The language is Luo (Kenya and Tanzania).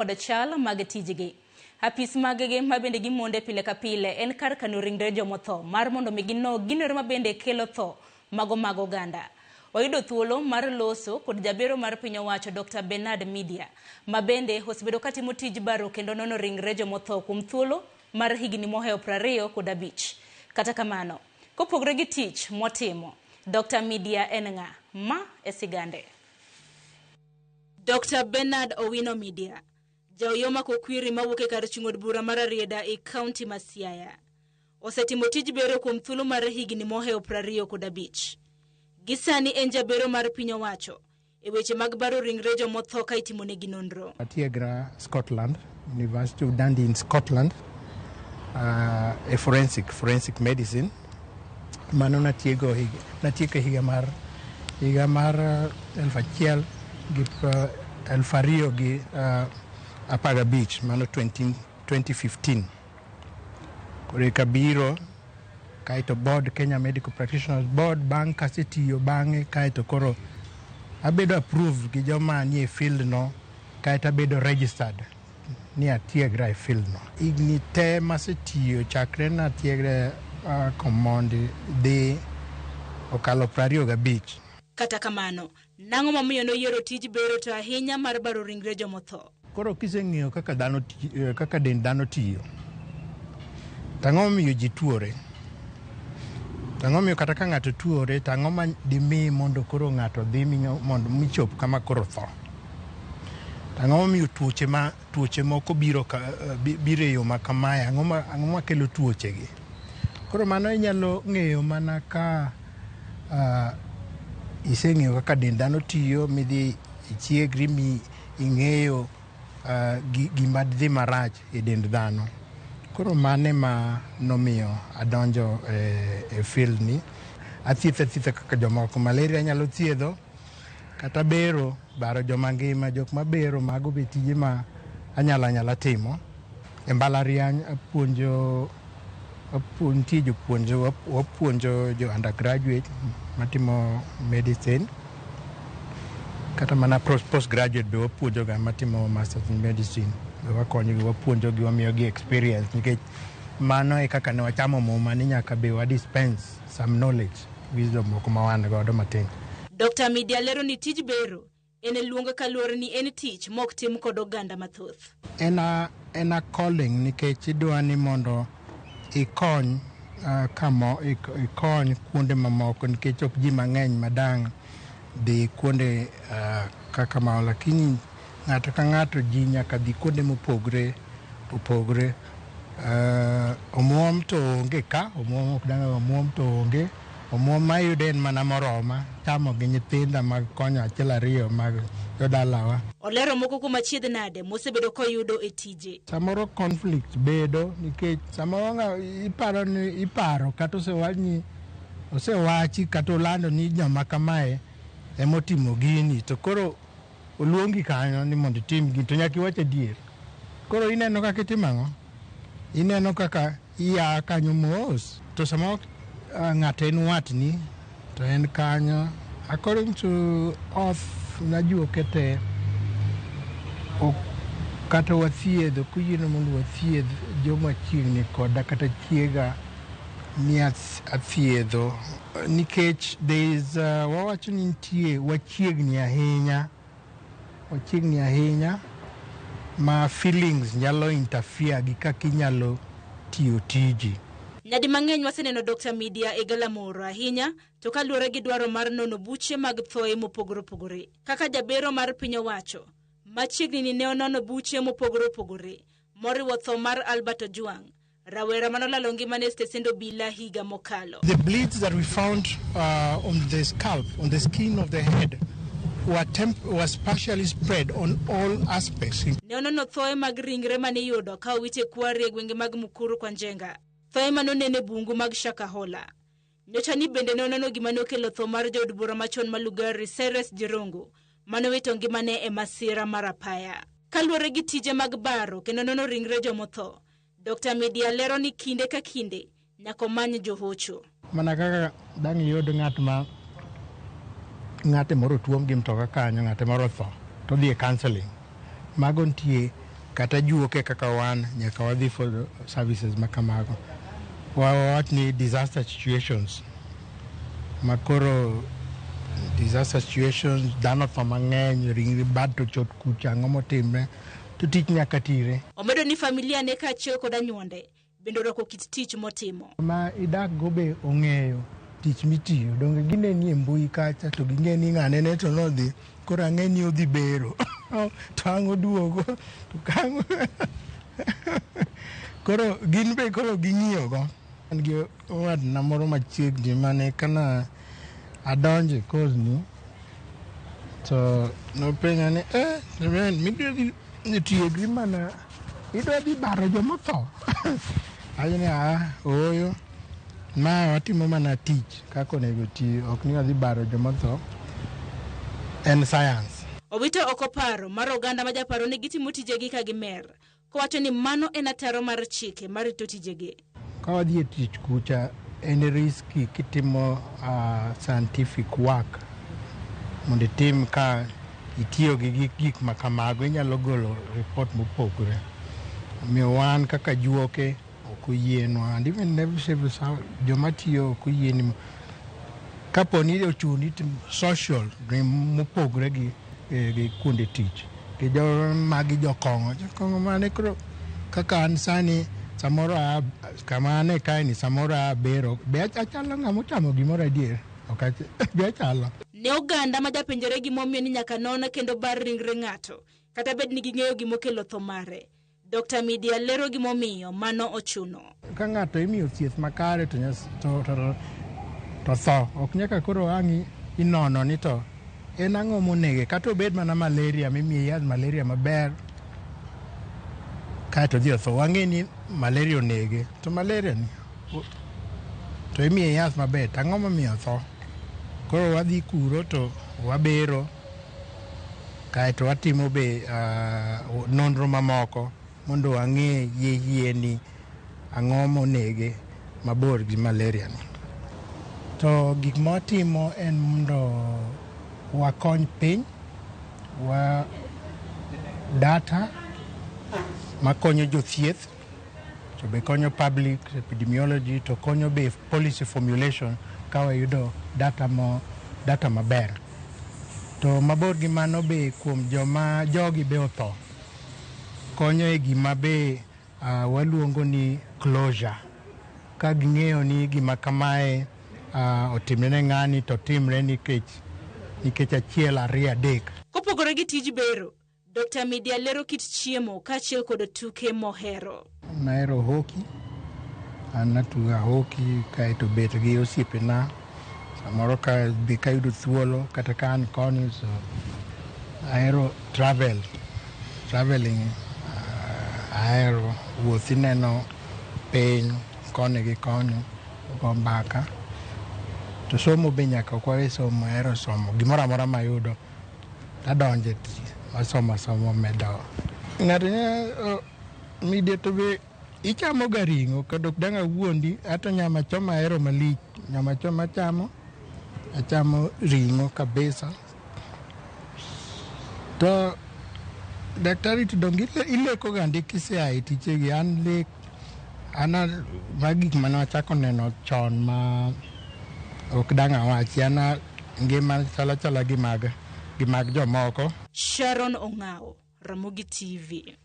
Kod chal mag tijgi. Apis maggi ma bende gimonde pile ka pile en kar kano ringre jomotho mar mondo mi gino ginore ma bende kelo tho mago mag oganda. Wayudo thuolo mar loso kod jabero mar piny owacho Dr. Bernard Midia ma bende osebedo katimo tij baro kendo nono ringre jomotho kuom thuolo mar higni mohewo 25. Kata kamano, kopogore gi tich motimo, Dr. Midia en ng'a? Ma e sigande. Dr. Bernard Owino Midia, jaoyoma Kokwiri mawuok e kar chung' od bura mar Rarieda e kaunti ma Siaya, osetimo tij bero kuom thuolo mar higni mohewo 25. Gi sani en jabero mar piny owacho e weche mag baro ringre jomotho ka itimonegi nonro. Atiegra Scotland, University of Dundee in Scotland, e forensic medicine. Mano natiego natieko higa mar 2015, mano 20, 2015. Koro eka biro kaeto board, Kenya Medical Practitioners Board, bang' kasetiyo bang'e kaeto koro abedo approved gi joma nie field no, kaeto abedo registered ni atiegra e field no. Higni te masetiyo chakre natiegra Komondi dhi okalo 25. Kata kamano, nang'o momiyo noyiero tij bero to ahinya mar baro ringre jomotho? Koro kiseng'eyo kaka dhano kaka dend dhano tiyo, to ang'o momiyo ji tuore? To ang'o momiyo kata ka ng'ato tuore, to ang'o ma dimi mondo koro ng'ato dhi mondo michop kama koro tho? To ang'o momiyo tuoche ma tuoche moko biro ka, biro e yo ma kamae? Ang'o makelo tuoche gi? Koro mano inyalo ng'eyo mana ka iseng'eyo kaka dend dhano tiyo, midhi ichiegri mi ing'eyo gima dhi marach e dend dhano. Koro mano ema nomiyo adonjo e field ni. Athietho athietha kaka jomoko. Malaria anyalo thiedho, kata bero, baro joma ngima, jok mabero, mago be tije ma anyalo anyala timo. E mbalariany apuonjo, nitie jopuonje, wapuonjo jo undergraduate matimo medicine, kata mana postgraduate be wapuonjo ga matimo masters in medicine be wakonyogi, wapuonjogi, wamiyogi experience, nikech mano e kaka ne wachamo muma ni nyaka be wa dispense some knowledge, wisdom moko ma wan godo matin. Dr. Midia lero ni tij bero en luong kaluwore ni en tich mok tim kod oganda mathoth. En a calling, nikech idwa ni mondo ikony kamo ikony kuonde mamoko, nikech ok ji mang'eny madang' dhi kuonde kaka ma, lakini ng'ato ka ng'ato, ji nyaka dhi kuonde mopogre opogre. Omuom to onge ka, omuom ok dang' omuom to onge. Omuom mayudo en mana moroma chamo gi nyithinda mag konyo achiel ariyo mag jodalawa. Olero moko kuom achiedh nade mosebedo koyudo e tije. Samoro conflict bedo nikech samoro ng'a iparo ni iparo kata osewach ni osewachi kata olando ni joma kamae emotimo gini, to koro oluongi kanyo ni mondo itim gini, to nyaka iwach adier. Koro ineno kaka itimo ang'o? Ineno kaka iya kanyo mos, to samoro ng'ato en watni to en kanyo. According to oath najuoke te, ok kata wathiedho koyiene mondo wathiedh joma chiegni koda kata chiega ni athiedho, nikech there is wawacho ni nitie wachiegni ahinya, wachiegni ahinya ma feelings nyalo interfere gi kaka inyalo tiyo tiji. Nyadi mang'eny waseneno Dr. Midia e galamoro ahinya to kaluwore gi dwaro mar nono buche mag thoe mopogore opogore. Kaka jabero mar piny owacho, machiegni ni ne onono buche mopogore opogore moriwo tho mar Albert Ojwang, rawera manolalo ngimane e stesend obila higa mokalo. The bleeds that we found on the scalp, on the skin of the head, was partially spread on all aspects. Ne onono thoe mag ringre maniyudo ka owit e kwari e gwenge mag Mukuru kwa Njenga. Thoe manonene e bungu mag Shakahola. Nyocha ni bende ne onono gima nokelo tho mar jaod bura machon ma Lugari Cyrus Jirongo manowito ngimane e masira mar apaya. Kaluwore gi tije mag baro kendo nono ringre jomotho, Dr. Midia lero ni kinde ka kinde nyaka omany johocho. Mana kaka dang' iyud ng'at ma ng'ate moro otuom gi mtoka kanyo, ng'ate moro otho, to odhi e counseling. Mago nitie. Kata juoke kaka wan nyaka wadhi for services ma kamago. Wawach ni disaster situations ma koro disaster situations dhano tho mang'eny ringri bad to chot kucha ang'o motimre to tich nyaka tire. Omedo ni familia ne kaachiel kod anyuonde bende orwako kit tich motimo. Ma idak go be ong'eyo tich mitiyo donge gineni e mbui kacha to ging'e ni ng'ane ne to nodhi koro ang'e ni odhi bero to ang' oduogo to kang' koro gin be koro ging'iyo go. An gi owadna moro machiegni mane kana adonjo e course ni to nopenja ni midwa dhi tiegri mana idwa dhi baro jomotho. Awacho ni aa ooyo ma watimo mana tich kaka onego ti ok ni wadhi baro jomotho en science. Owito oko paro mar oganda ma japaro ni gitimo tijegi ka gimer, kowacho ni mano en ataro mar chike marito tijegi. Ka wadhi e tich kucha en risky kitimo scientific work mondo itim ka itiyo gi gik ma kamago inyalo golo report mopogore. Omiyo wan kaka juoke ok oyienwa and even joma tiyo ok oyieni kapo ni ochuni social mopogore gi kuonde tich. Gi jo magi jokong'o, jokong'o mane koro kaka an sani samoro a kama ane kae ni samoro a bero be achalo ng'ama ochamo gimoro adier ok be achalo. Ne oganda ma japenjore gimomiyo ni nyaka non kendo bar ringre ng'ato kata bed ni ging'eyo gimokelo tho mare. Dr. Midia lero gimomiyo mano ochuno. Ka ng'ato imiyo thieth makare to tho ok nyaka koro ang' inono ni to en ang'o monege kata obed mana malaria mimiye yath malaria maber kaeto odhi otho wang'e ni malaria onege to malaria ni to imiye yath maber to ang'o momiyo otho. Koro wadhi kuro to wabero kaeto watimo be nonro mamoko mondo wang'e yie ni ang'o monege mabor gi malaria ni. To gik ma watimo en mondo wakony piny wa data makonyo jothieth to be konyo public epidemiology to konyo be policy formulation ka wayudo data maber. To mabor gi mano be kuom joma jogi be otho konyo e gima be waluongo ni closure. Ka ging'eyo ni gima kamae otimre ne ng'ani to timre nikech achiel ariyo adek. Kopogore gi tij bero, Dr. Midia lero kit chiemo kaachiel kod tuke mohero. Nahero hockey, an natugo hockey kaeto bet gi osiepena samoro ka be kayudo thuolo kata ka an koni so ahero traveling ahero wuoth ineno piny koni gi koni go mbaka. To somo be nyaka ok wawe somo, ahero somo gimoro amora mayudo tadonje asomo asomo medo. Ng'ato nyalo Midia to be ichamo ga ring'o kendo ok dang' awuondi ato nyama choma ahero malich nyama choma achamo ring'o kabisa. To daktari to donge ileko ga ndi kisea e tichegi an lek an ma gik mane wachako neno chon ma ok dang' awachi an ngima chalo achala gi mag jomoko. Sharon Ong'ao, Ramogi TV.